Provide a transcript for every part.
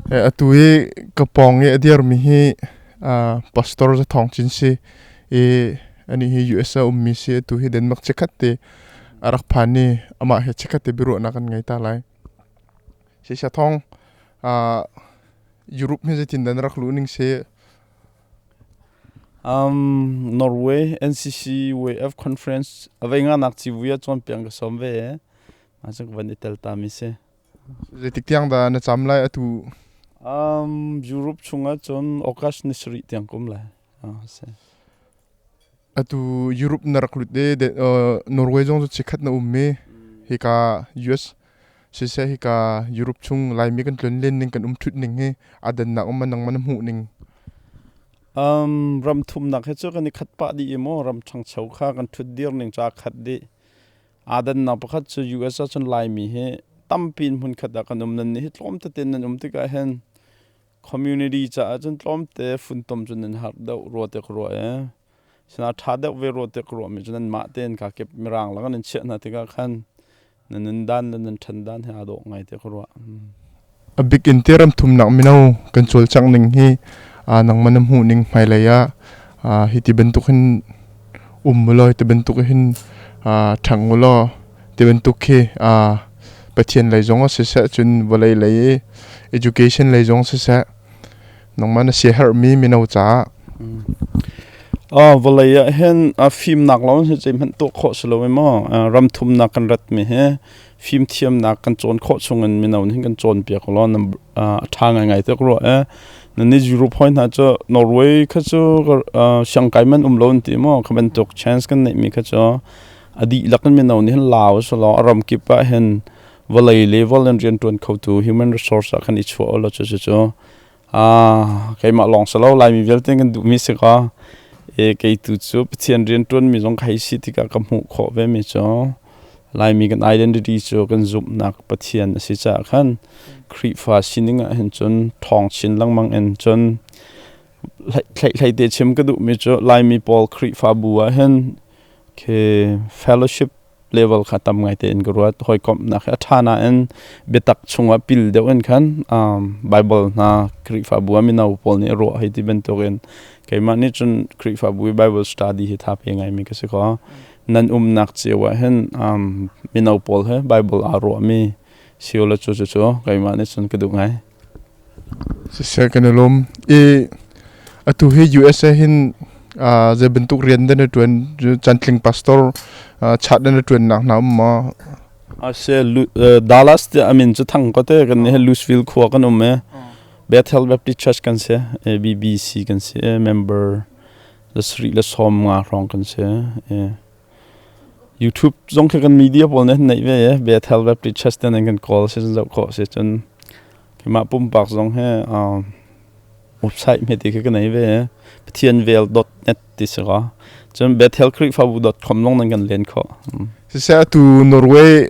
Atu hi ka pawng i a dirmi hi pastor Za Thawng Cin si i anih hi US ah ummi si. Atu hi Denmark chikkhat te a rak phan i amah he chikkhat te biaruahnak kan ngei ta lai. Sisha Thawng, Europe hi zeitindah na rak luh ning si? Norway NCC WF Conference a vei nga nak civui ah cawnpiak ka sawm ve i mah cu ka van i tel ta mi si. Zeitik tiang dah na cam lai atu? Europe chungah cun August ni sarih tiang ka um lai. Si. Atu Europe na rak lut i Norway zong cu chikkhat na um i hika US siseh hika Europe chung Laimi kan tlun len ning kan um ṭhut ning hi a dannak um nangmah na hmuh ning? Ram thumnak hi cu kan i khat pah dih i maw ram ṭhangcho kha kan ṭhut dir ning cu aa khat dih. Aa dannak pakhat cu US ahcun Laimi hi tampi in hmunkhat ah kan um. Nan nih hi tlawm tete nan um tikah hin community caah cun tlawmte funtom cu nan har deuh rua te ka ruah i sinah ṭha deuh ve rua te ka ruahmi cu nanmah tein kaa kip mirang lakah nan chiah hna tikah khan nan nun dan le nan ṭhan dan he aa dawh ngai te ka ruah. A bik in te ram thumnak mino kan cawlcangh ning hi nangmah na hmuh ning hmailei ah hi ti bantuk hin um ulaw hi ti bantuk hin ṭhang ulaw ti bantuk khi Pathian lei zong ah siseh cun vawlei lei i education lei zong siseh nangmah na siaherhmi mino caah. Vawlei ah hin fimnak lawng hi zeihmanh tuah khawh si lo i maw ram thumnak kan ratmi hi fimthiamnak kan cawn khawh chungin mino nih kan cawnpiak law a ṭha ngaingai te ka ruah i nan i Europe hoi hna cu Norway kha cu siangkai man um lo an ti maw kha bantuk chance kan neihmi kha cu a dihlak in mino nih hin lao si law a ram kip ah hin vawlei level in rianṭuan khotu human resource ah khan i chuah law cu cu keimah lawng si lo Laimi vialte kan duhmi si ka e kei tu cu Pathian rianṭuanmi zong ka hei si tikah ka hmuh khawh ve mi cu Laimi kan identity cu kan zumhnak Pathian a si caah khan Khrihfa sining ah hin cun ṭhawng chin lengmang in cun hlei te chim ka duhmi cu Laimi pawl Khrihfabu ah hin khi fellowship level kha tam ngai tein ka ruat. Hawikomhnak hi a ṭha nain biatak chungah pil deuh in khan Bible hna Khrihfabu ah mino pawl nih ruah hei ti bantukin keimah nih cun Khrihfabu i Bible study hi tha pe ngaimi ka si ko. Nan umnak cio ah hin mino pawl he Bible aa ruahmi si u law cu cu keimah nih cun ka duh ngai. Siseh kan i lawm. I atu hi USA hin zei bantuk rian dah na ṭuan? Cantling pastor chat na ṭuannak hna um maw? Ase Dallas te amin cu thang ko te kan ni Louisville khua kan um e. Bethel Baptist Church kan si. BBC kan si. Member la sri la som nga hrawng kan si. YouTube zong khi kan media pawl nih an neih ve i Bethel Baptist Church te nan kan call si cun zoh khawh si cun keimah pumpak zong hi website hmete khi ka nei ve i pathianvel.net ti si ka cun bethelkhrihfabu.com zong nan kan len khawh. Siseh atu Norway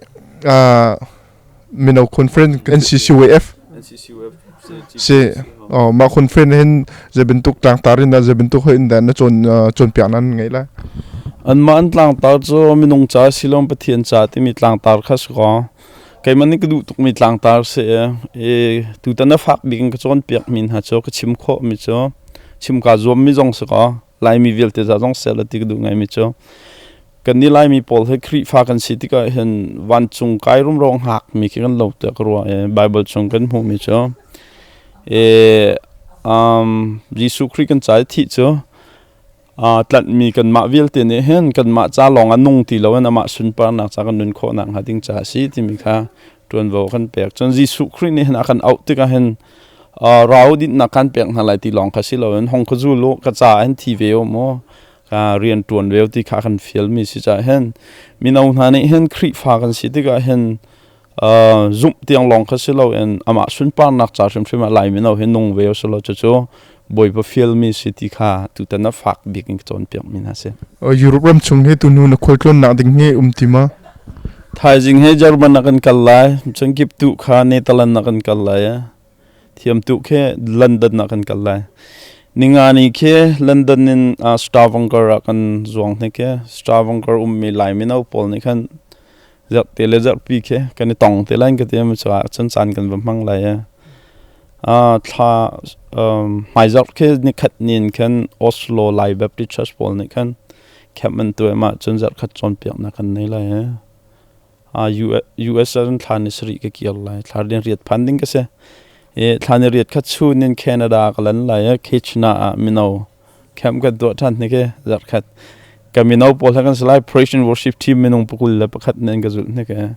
mino conference NCCWF si mah conference hin zei bantuk tlangtar in dah zei bantuk hoi in dah na cawn cawnpiak nan ngeih lai? Anmah an tlangtar cu minung ca silom Pathian ca timi tlangtar kha si ko. Keimah nih ka duh tukmi tlangtar si i tutan a fak bik in ka cawnpiak mi hna cu ka chim khawh mi cu chim kaa zuam mi zong si ko. Laimi vialte za zong seh la ti ka duh ngaimi cu kan nih Laimi pawl hi Khrihfa kan si tikah hin vancung kai rumro hngak mi khi kan lo tiah ka ruah i Bible chung kan hmuhmi cu Jesuh Khrih kan ca i thih cu tlanhmi kanmah vialte nih hin kanmah ca lawng ah nung ti loin amah sunparnak ca kan nun khawhnak hnga ding ca a si timi kha ṭuanvo kan pek. Cun Jesuh Khrih nih hin a kan auh tikah hin rau dinhnak kan pek hna lai ti lawng kha si loin hong ka zul u, ka caah hin thi ve u mu, ka rian ṭuan ve u ti kha kan fialmi si caah hin mino hna nih hin Khrihfa kan si tikah hin zumh tiang lawng kha si loin amah sunparnak ca hrimhrim ah Lai mino hi nung ve u si law cucu Bawipa fialmi si ti kha tutan ah fak bik in ka cawnpiakmi hna si. Europe ram chung hi tunu na khualtlawnnak ding hi um ti ma? Thaizing he German ah kan kal lai. Cun kiptuh kha Netherlands ah kan kal lai. Thiamtuh khi London ah kan kal lai. Ningani khi London in Stavanger ah kan zuang hnik i Stavanger ummi Lai mino pawl nih khan zarhte le zarhpi khi kan i tong te lai ka ti. Cuah cun caan kan va hmang lai. Thla hmaizarh khi nikhat nin khan Oslo Lai Baptist Church pawl nih khan camp an tuah ma cun zarhkhat cawnpiaknak kan nei lai. US ah cun thla ni sarih ka kir lai. Thla rian riat phan ding ka si. Thla ni riat kha chun in Canada ka lan lai. Kitchener ah mino camp kan tuah ṭhan ni khi zarhkhat. Ka mino pawl he kan si lai. Praise and worship team minung pakul le pakhat nen ka zulh ni khi.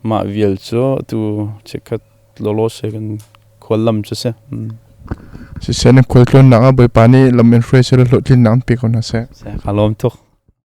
Mah vial cu atu chikkhat lawlaw se kan khual lam cu si. Siseh na khualtlawnnak ah Bawipa nih lam in hruai seh law hlawhtlinnak an pe ko hna seh. Ka lawm tuk.